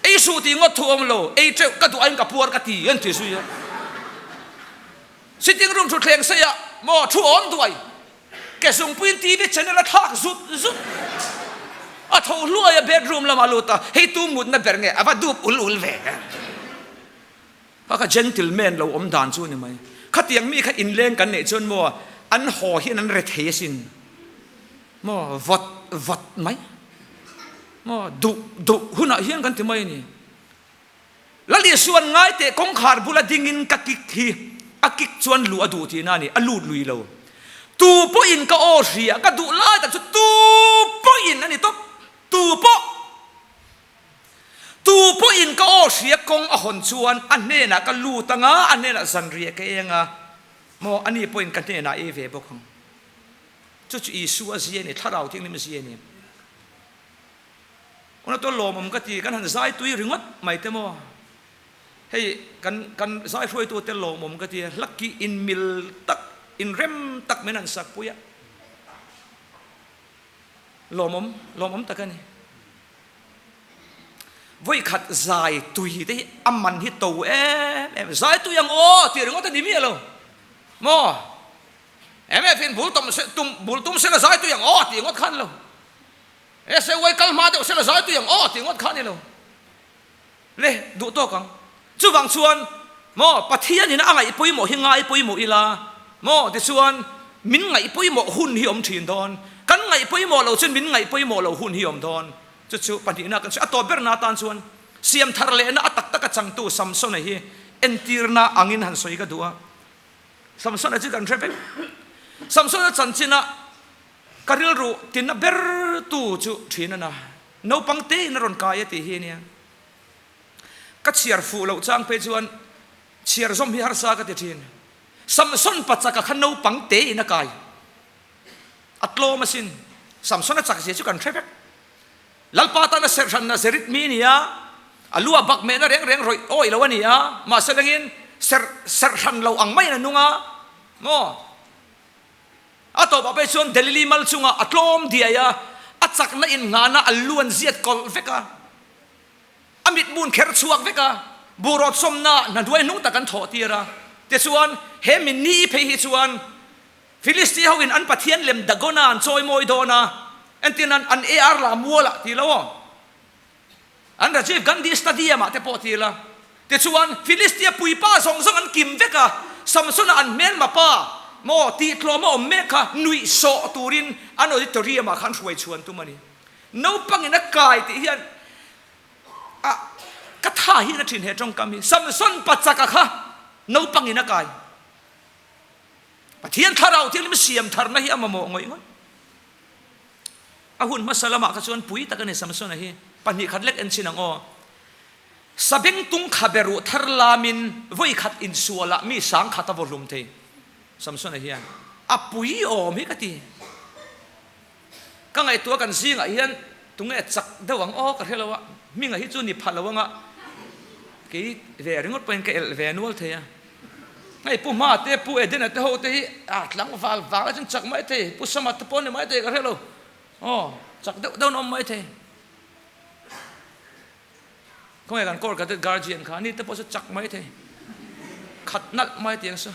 Ei suh tih ngawt thu awm lo, ei ṭeuh ka duh aiin ka puar ka ti an ti zui a. Sitting room thutthleng seiah maw thu awm duai, ke zungpuiin TV channel a thlak zut zut. A tho hluai a bedroom lamah a lut a, hei tu mutna ber nge a va dup ul ul ve. Kha kha gentleman lo awm dan chu a ni mai. Khatiang mi kha inleng kan neih chuan maw an haw hian an re thei asin. Maw vawt vawt mai. Maw duh duh hunah hian kan ti mai a ni. Lal Isua'n ngai teh kawngkhar bula dingin ka kik hi a kik chuan luh a duh tihna a ni, a lut lui lo. Tu pawhin ka aw hria, ka duh lai tak chu tu pawhin a ni tawp, tu pawh. Tu pawhin ka aw hria kawng a hawn chuan a hnenah ka lut anga, a hnenah zanriah ka eng a, maw ani pawhin ka hnenah ei ve bawk ang. Chu chu Isua zia a ni, Thlarau Thianghlim zia a ni. Una to lawmawm ka ti, kan han zai tui ringawt mai te maw? Hei kan kan zai hruaitu te lawmawm ka ti, hlaki inmil tak, inrem tak min han sak pui a, lawmawm, lawmawm tak a ni. Vawikhat zai tui te hi a man hi to em em, zai tui ang aw tih ringawt a ni miah lo maw? Em em in bul tum tum bul tum sela zai tui ang aw tih ngawt khan lo. SAY kal hma deuh sela zai tui ang aw tih ngawt kha a ni lo. Le, duh tawk ang. Chuvang chuan maw Pathianin a ngaih pawimawh hi ngai pawimawh ila maw tichuan min ngaih pawimawh hun hi awm thin dawn. Kan ngaih pawimawh loh chuan min ngaih pawimawh loh hun hi awm dawn. Chu chu pahnihna kan sawi. A tawp berna atan chuan siam thar lehna a tak taka changtu Samsona hi entirna angin han sawi ka duh a. Samsona chu kan hre vek. Samsona chanchina Ka rilru tinna ber tu chu thin a na. Naupang tein a rawn kai a tih hi ania. Ka chhiar fuh loh chang phei chuan chhiar zawm hi harsa ka ti thin. Samson pachaka kha naupang tein a kai. A tlawm asin. Samson a chak zia chu kan hre vek. Lalpa tana serhran Nazarit mi a ni a, a lu ah bak mehna reng reng rawih awih lo a ni a, mahse lengin serh serhran lo ang maiin a nung a, maw? A tawpah pawh chuan Delili mal chungah a tlawm diai a, a chakna innghahna a lu an ziat kawlh vek a, a mithmun kher chhuak vek a, buhrawt sawmna hna hnuai hnung tak an thawh tir a. Tichuan, he mi ni phei hi chuan Filistia hoin an pathian lem Dagona an chawimawi dawn a, entir nan an AR la mualah ti lo aw. An Rajiv Gandhi Stadium ah te pawh ti ila. Tichuan, Filistia puipa zawng zawng an kim vek a, Samsona an hmelma pa maw tih tlawm a awm mek kha nuih sawh turin an auditorium ah khan hruai chhuan tum a ni. Naupangin a kai tih hian a ka tha hian a thin he tawngkam hi. Samson pachaka kha naupangin a kai. Pathian thlarau thianghlim siam tharna hi a mamawh ngawih ngawih. A hun hmasa lamah kha chuan pui tak a ni Samsona hi 2 khat lek en chin ang aw. Sabeng tung khabe ruh thar lamin vawi khat insualah mi sang khat a vaw hlum thei Samsona hian a pui awm hi ka ti. Ka ngaihtuah kan zingah hian tunge chak deuh ang aw ka hre lo a, hminga hi chu ni pha lo anga kei ve ringawt pawhin ka elh ve nual thei a. Hei Pu Hma te, Pu Edena te ho te hi a tlangval vang a chuan chak mai thei, Pu Sama te pawh ni mai thei ka hre lo. Aw, chak deuh deuh an awm mai thei. Khawnge kan Corps Cadet Guardian kha, ani te pawh chu chak mai thei. Khat nalh mai tiang sa.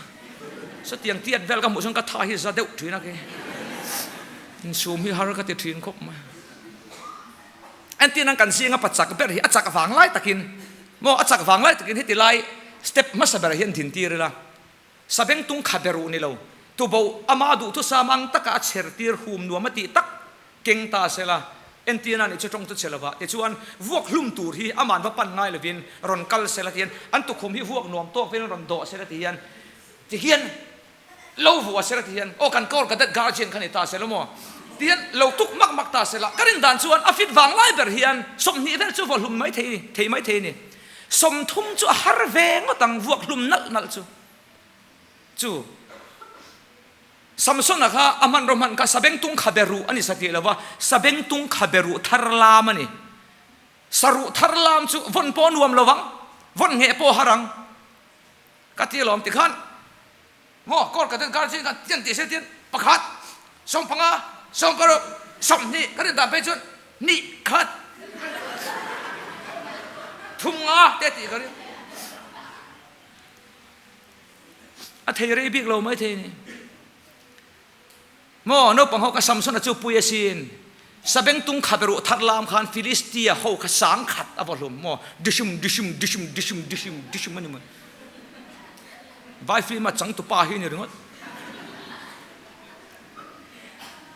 Satiang tiat vel ka hmuh chuan ka tha hi za deuh thin a kei. Insum hi har ka ti thin khawp mai. Entir nan kan zinga pa chak ber hi a chak vang lai takin maw a chak vang lai takin heti lai step hmasa berah hian din tir ila sabeng tung kha ber uh ni lo tubo ama duhthusam ang taka a chher tir hum nuam a tih tak keng ta sela entir nan i chu tawng chu che lova tichuan vuak hlum tur hi aman va pan ngai lovin rawn kal sela tihian an tukhum hi vuak nuam tawk velin rawn dawh sela tihian tihian Lo vuah sela ti hian aw kan Corps Cadet Guardian kha ni ta sela maw ti hian lo tuk mak mak ta sela ka rin dan chuan a fit vang lai ber hian 20 vel chu vuah hlum mai thei thei mai thei a ni. 30 chu a har ve ngawt ang vuak hlum nalh nalh chu chu. Samsona kha a hmanraw hman kha sabengtung khabe ruh a ni satih lo va, sabengtung khabe ruh thar lam a ni. Saruh thar lam chu vawn pawh a nuam lo vang, vawn ngheh pawh a har ang. Ka ti alawm tikhan maw court ka den kar chin khan tian tih se tian pakhat, 15, 60, 20 ka rin dan phei chuan hnih khat thum nga te tih ka ring. A thei rei bik lo maithei ni. Maw naupang ho kha Samsona chu pui asin. Sabengtung kha beruh thar lam khan Filistia ho kha sang khat a va hlum maw dishum dishum dishum dishum dishum dishum a ni mai. Vai film a changtupa hi a ni ringawt.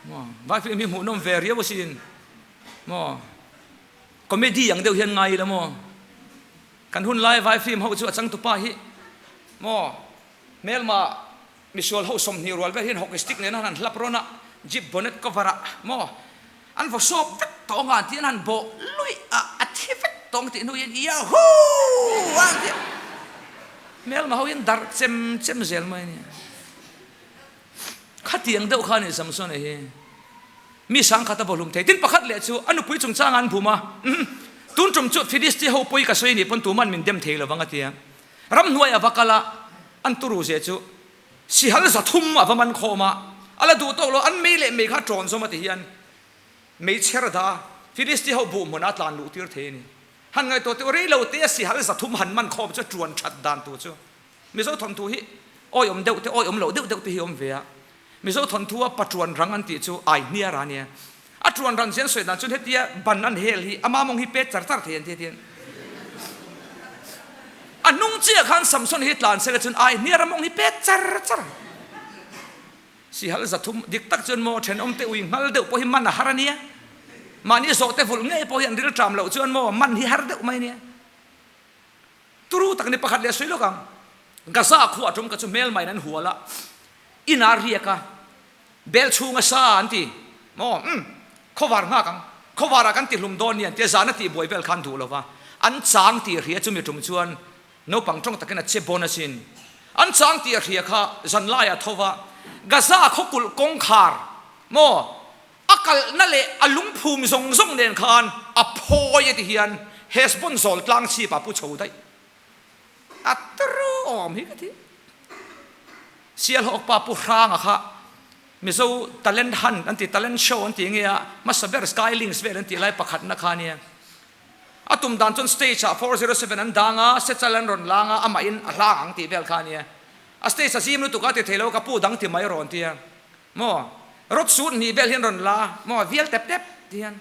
Maw vai film hi hmuhnawm ve riau asin. Maw comedy ang deuh hian ngai ila maw. Kan hun lai vai film ho chu a changtupa hi maw hmelma Misual ho 20 rual vel hian hockey stick nena han hlap rawn a, jeep bonnet cover ah maw an vaw sawp vek tawng a tih an han bawh luih a, a thi vek tawng tih hnu hian Yahoo! a han ti a, hmelma ho hian darh chem chem zel mai a ni. Khatiang deuh kha a ni Samsona hi. Mi sangkhat a vawhlum thei. Tin pakhat leh chu a nupui chungchanga an bum a, Tun tum chu Philistia ho pawi ka sawi nih pawn tuman min dem thei lovang a ti a. Ramhnuai a va kal a, an turu zia chu sihal 300 a va man khawm a, a la duh tawk lo, an mei leh mei kha a ṭawn zawm a ti hian mei chher da a, Philistia ho buh hmunah a tlan luh tir thei a ni. Han ngaihtuah teh u, rei lo te a sihal 300 han man khawm chu a ṭuan ṭhat dan tur chu. Mizo thawnthu hi awiawm deuh te, awiawm loh deuh deuh te hi a awm ve a. Mizo thawnthu a pa ṭuan rang an tih chu ai hniar a nia. A ṭuan ran zian sawi dan chuan hetia ban an hel hi ama mawng hi pet char char thei an ti hetiang. A hnung chiah khan Samson hi tlan sela chuan ai hniar a mawng hi pet char char. Sihal 300 dik tak chuan maw ṭhenawm te ui nghal deuh pawh hi man a har a nia. Mahni zawh te vulh ngei pawh hi an rilṭam loh chuan maw man hi har deuh mai a nia. Turu tak ni pakhat leh sawi lawk ang. Gaza khuah tum ka chu hmelmain an hual a, inah riak a, bel chhunga sa an ti maw? Umm, khawvar nghak ang, khawvarah kan ti hlum dawn ni an ti a, zana tih buai vel khan duh lo va, an chang tih hria chumi tum chuan naupang tawng takin a che bawn asin. An chang tih a hria kha zan laiah tho va, Gaza khaw kulh kawngkhar maw? A kalhna leh a lungphum zawng zawng nen khan a phawi a ti hian Heshbon zawl tlang chhip ah pu chho daih a tru awm hi ka ti. Sialhawk pa Pu Hranga kha Mizo talent hunt an ti, talent show an ti nge a, hmasa ber Sky Links vel an tih lai pakhatna kha ania. A tum dan chuan stage ah 407 an dang a, sechal an rawn lang a, amahin a hlang ang tih vel kha ania. A stage a zim lutuk a ti thei lo, ka pu dang ti mai rawn tia. Maw? Rod sut hnih vel hian rawn la maw? Vial tep tep ti hian.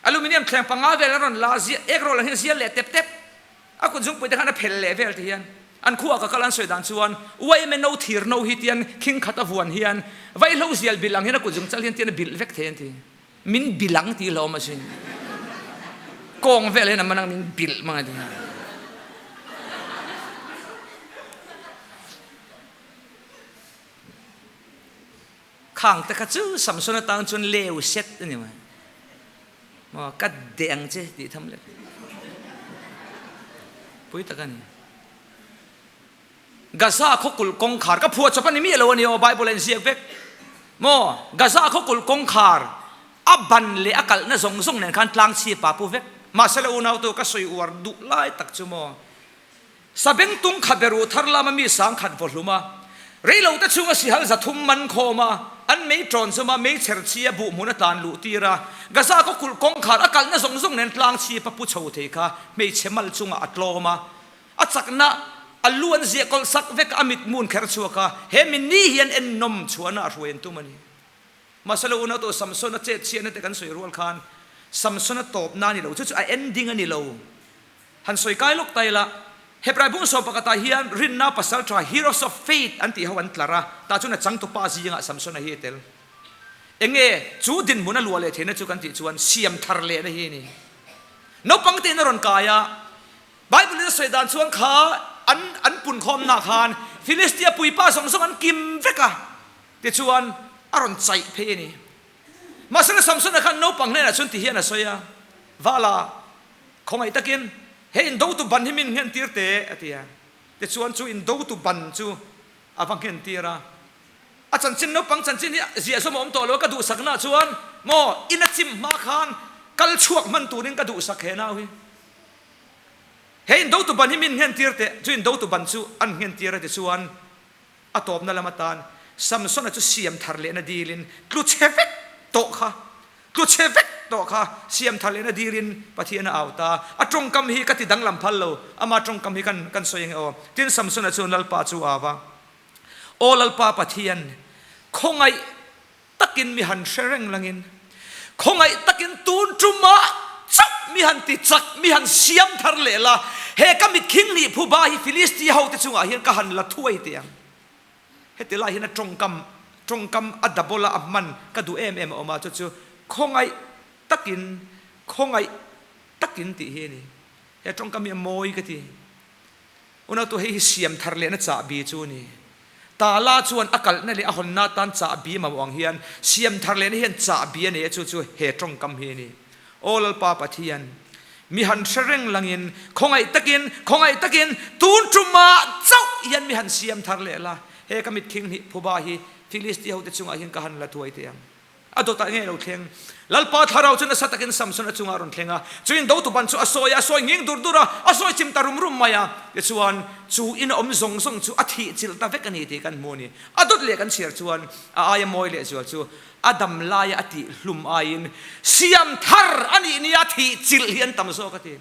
Aluminium thleng panga vel an rawn la zia ek roll ang hian zial leh tep tep. A kut zungpui te khan a phel leh vel ti hian. An khuaa ka kal an sawi dan chuan uaime no thir no hi tian khing khat a vuan hian vaihlo zial bilh ang hian a kut zung chal hian tian a bilh vek thei an ti. Min bilh ang tih hlawm asin. Kawng vel hian a man ang min bilh mang a ti. Khang te kha chu Samson atang chuan leu set a ni mai. Maw ka deh ang che tih tham lek. Pui tak a ni. Gaza khawkulh kawngkhar ka phuah chawp a ni miah lo a ni aw Bible a inziak vek. Maw Gaza khawkulh kawngkhar a ban leh a kalhna zawng zawng nen khan tlang chhipa pu vek. Mahse la unautu ka sawi uar duh lai tak chu maw Sabengtung kha beruh thar lama mi 10,000 vaw hlum a, reilote chhunga sihal 300 man khawm a, an mei ṭawn zawm a, mei chher chi a buh hmun a tlan luh tir a, Gaza khaw kulh kawngkhar a kalhna zawng zawng nen tlang chhip a pu chho thei kha hmeichhe mal chungah a tlawm a, a chakna a lu an ziah kawlh sak vek a, a mitmun kher chhuak a, he mi ni hian ennawm chhuahna a hruai an tum a ni. Mahse lo unau tawh Samson a chet chhiatna te kan sawi rual khan Samson a tawpna a ni lo, chu chu a ending a ni lo. Han sawi kai lawk ta ila, Hebrai bung sawm pakhatah hian rinna pasal tha, heroes of faith, an tih ho an tlar a, tah chuan a changtupa zingah Samsona hi a tel. Enge chu dinhmun a luah leh theihna chu kan tih chuan siam thar lehna hi a ni. Naupang tein a rawn kai a, Bible in a sawi dan chuan kha an an punkhawmna khan Philistia puipa zawng zawng an kim vek a, tichuan a rawn chaih phei a ni. Mahsela Samsona khan naupang hnenah chuan ti hian a sawi a, Vala, Khawngaih takin he indotu ban hi min nghentir teh, a ti a. Tichuan chu indotu ban chu a va nghentir a. A chanchin naupang chanchin hi ziah zawm a awm tawh lo a, ka duhsakna chuan maw in a chim hma khan kal chhuak hman turin ka duhsak he nau hi. He indotu ban hi min nghentir teh, chu indotu ban chu an nghentir a ti chuan a tawpna lam atan Samsona chu siam thar lehna dilin tlu chhe vek tawh kha, tlu chhe vek tawh kha siam thar lehna dilin Pathian a au ta. A tawngkam hi ka ti danglam phal lo, ama tawngkam hi kan kan sawi ange aw. Tin Samsona chuan Lalpa chu a au a, Aw Lalpa Pathian, khawngaih takin mi han hre reng langin, khawngaih takin tun tumah chauh mi han ti chak, mi han siam thar leh la, he ka mitkhing nih phuba hi Filistia hote chungah hian ka han la thuai teh ang. Heti lai hian a tawngkam, tawngkam a double a a hman ka duh em em a awm a, chu chu khawngaih takin, khawngaih takin tih hi a ni. He tawngkam hi a mawi ka ti. Unautu hei hi siam thar lehna chahbi chu a ni. Tala chuan a kalhna leh a hawnna atan chahbi mamawh ang hian siam thar lehna hian chahbi a nei a, chu chu he tawngkam hi a ni. Aw Lalpa Pathian, mi han hre reng langin khawngaih takin, khawngaih takin tun tumah chauh hian mi han siam thar leh la, he ka mitkhing hnih phuba hi Filistia hote chungah hian ka han la thuai teh ang. A dawtah nge lo thleng? Lalpa thlarau chu nasa takin Samson a chungah a rawn thleng a, chuin dotu ban chu a sawi a, a sawi nghing dur dur a, a sawi chim ta rum rum mai a. Tichuan, chu in a awm zawng zawng chu a thih chilh ta vek a ni tih kan hmu a ni. A dawt leh kan chhiar chuan a aia mawi leh zual chu a dam laia a tih hlum aiin siam thar a nih nia thih chilh hi an tam zawk a ti.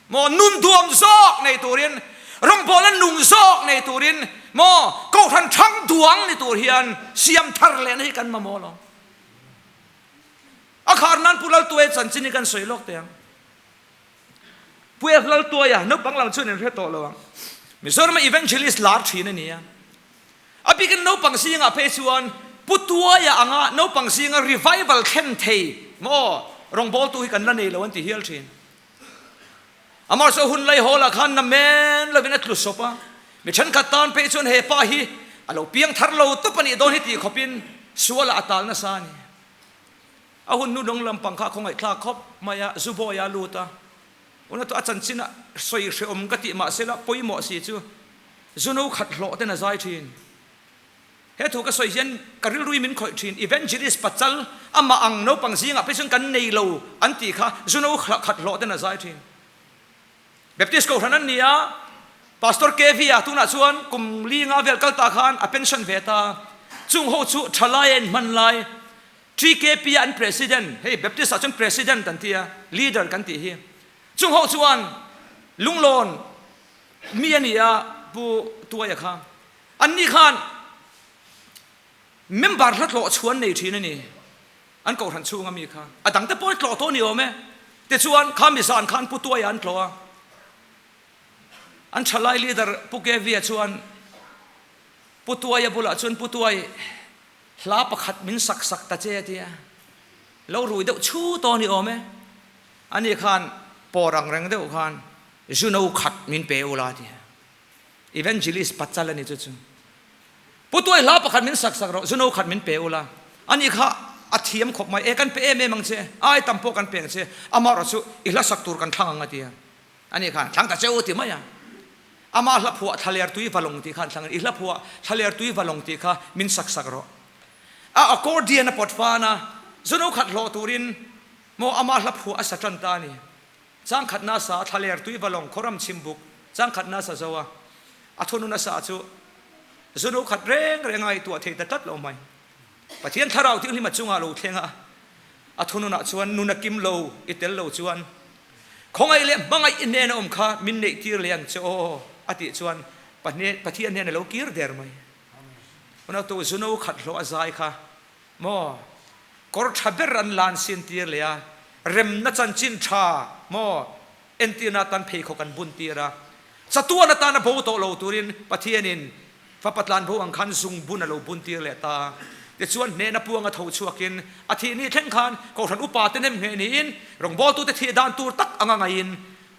Maw nun duam zawk nei turin, rawngbawlna nung zawk nei turin, maw kohhran thang duang ni tur hian siam thar lehna hi kan mamawh lo. A khar nan Pu Laltuaia chanchin hi kan sawi lawk teh ang. Pu F Laltuaia naupang lam chuan in hre tawh lo ang. Mizorama evangelist lar thin a ni a. A bikin naupang zingah phei chuan Pu Tuaia anga naupang zinga revival thlen thei maw rawngbawltu hi kan la nei lo an ti hial thin. Amah chu a hun lai hawlah khan na men lovin a tlu sawp a, mi thenkhat tan phei chuan he pa hi a lo piang thar lo tawp a nih dawn hi tih khawpin sualah a tal nasa a ni. A hun hnudawng lampang kha a khawngaihthlak khawp mai a, zu bawiah a lut a, una chu a chanchin a sawi hrehawm ka tih mahsela pawimawh si chu zu no khat hlawh ten a zai thin. He thu ka sawi hian ka rilrui min khawih thin, Evangelist pachal amah ang naupang zingah phei chuan kan nei lo an tih kha zuno khat hlawh ten a zai thin. Baptist Kohhran an ni a, Pastor KV-a tunah chuan kum li nga vel kal ta khan a pension ve ta. Chung ho chu thalai a inhman lai, TKP-a an President, hei Baptist ah chuan President an ti a, Leader kan tih hi. Chung ho chuan lunglawn mi a ni a, Pu Tuaia kha. Anni khan member hla tlawh chhuan nei thin a ni. An kohhran chhunga mi kha a dangte pawh hi tlawh tawh ni awm e. Tichuan kha mi zan khan Pu Tuaia an tlawh a. An thalai leader Pu Kevia chuan Pu Tuaia bulah chuan Pu Tuai hla pakhat min sak sak ta che a ti a. Lo rui deuh chhu tawh ni awm e. Ani khan pawr ang reng deuh khan Juno khat min pe ula a ti a. Evangelist pachal a ni chu chu. Pu Tuai hla pakhat min sak sak rawh, zuno khat min pe ula. Ani kha a thiam khawp mai, e kan pe em em ang che, ai tam pawh kan pe ang che, amah erawh chu i hla sak tur kan thlang ang a ti a. Ani khan thlang ta che u ti mai a. Ama hla phuah thlaler tui valawng tih khan thlang in, i hla phuah thlaler tui valawng tih kha min sak sak rawh. A accordion a pawt fan a, zuno khat hlawh turin maw ama hla phuah a sa tan ta a ni. Changkhatna sa thlaler tui valawng khawram chhim buk changkhatna sa zo a, a thununa sa chu zunu khat reng reng a ngaihtuah thei ta tlat lo mai. Pathian thlarau thianghlim a chungah lo thleng a, a thununah chuan nun a kim lo i tel lo chuan khawngaih leh hmangaih i hnena awm kha min neih tir leh ang che aw a tih chuan Pathian hnen a lo kir der mai. Unautu zuno khat hlawh a zai kha Maw? Kawr tha ber an lan sin tir leh a, remna chanchin tha maw? Entirna atan pheikhawk an bun tir a, chatuan atana bo tawh lo turin Pathianin fapa tlan bo ang khan zung bun a lo bun tir leh ta. Tichuan hnehna puanga tho chhuakin a thih ni thleng khan Kohhran upa te nem ngheh niin rawngbawltute thih dan tur tak anga ngaiin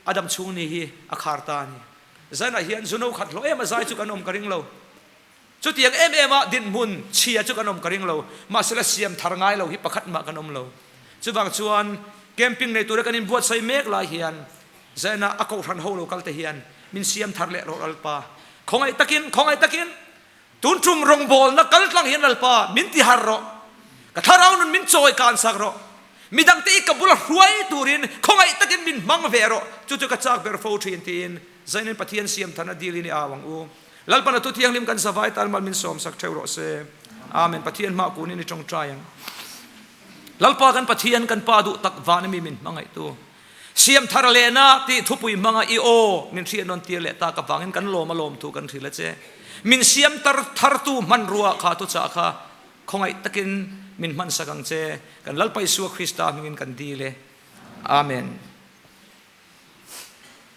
a dam chhung ni hi a khar ta a ni. Zanah hian zuno khat hlawh em a zai chu kan awm ka ring lo. Chutiang em em a dinhmun chhia chu kan awm ka ring lo, mahsela siam thar ngai lo hi pakhat mah kan awm lo. Chuvang chuan camping nei tura kan inbuatsaih mek lai hian Zaina a kohhran ho lo kal te hian min siam thar leh rawh Lalpa. Khawngaih takin, khawngaih takin! Tun tum rawngbawlna kal tlang hian Lalpa min ti har rawh. Ka thlarau nun min chawi kan sak rawh. Midangte i ka bula hruai turin khawngaih takin min hmang ve rawh. Chu chu ka chak ber fo thin tiin Zainin Pathian siam than a dilin i au ang u. Lalpan a thu thianghlim kan zavai tan mal min sawm sak theuh rawh se. Amen. Pathian hmah kunin i tawngtai ang. Lalpa kan Pathian kan Pa duh tak van ami min hmangaihtu. Siam thar lehna tih thupui hmanga i aw min hriat nawn tir leh tak avangin kan lawm a lawmthu kan hrilh a che. Min siam tar thartu hmanrua kha thuchah kha khawngaih takin min hmansak ang che. Kan Lalpa Isua Krista hmingin kan dil e. Amen.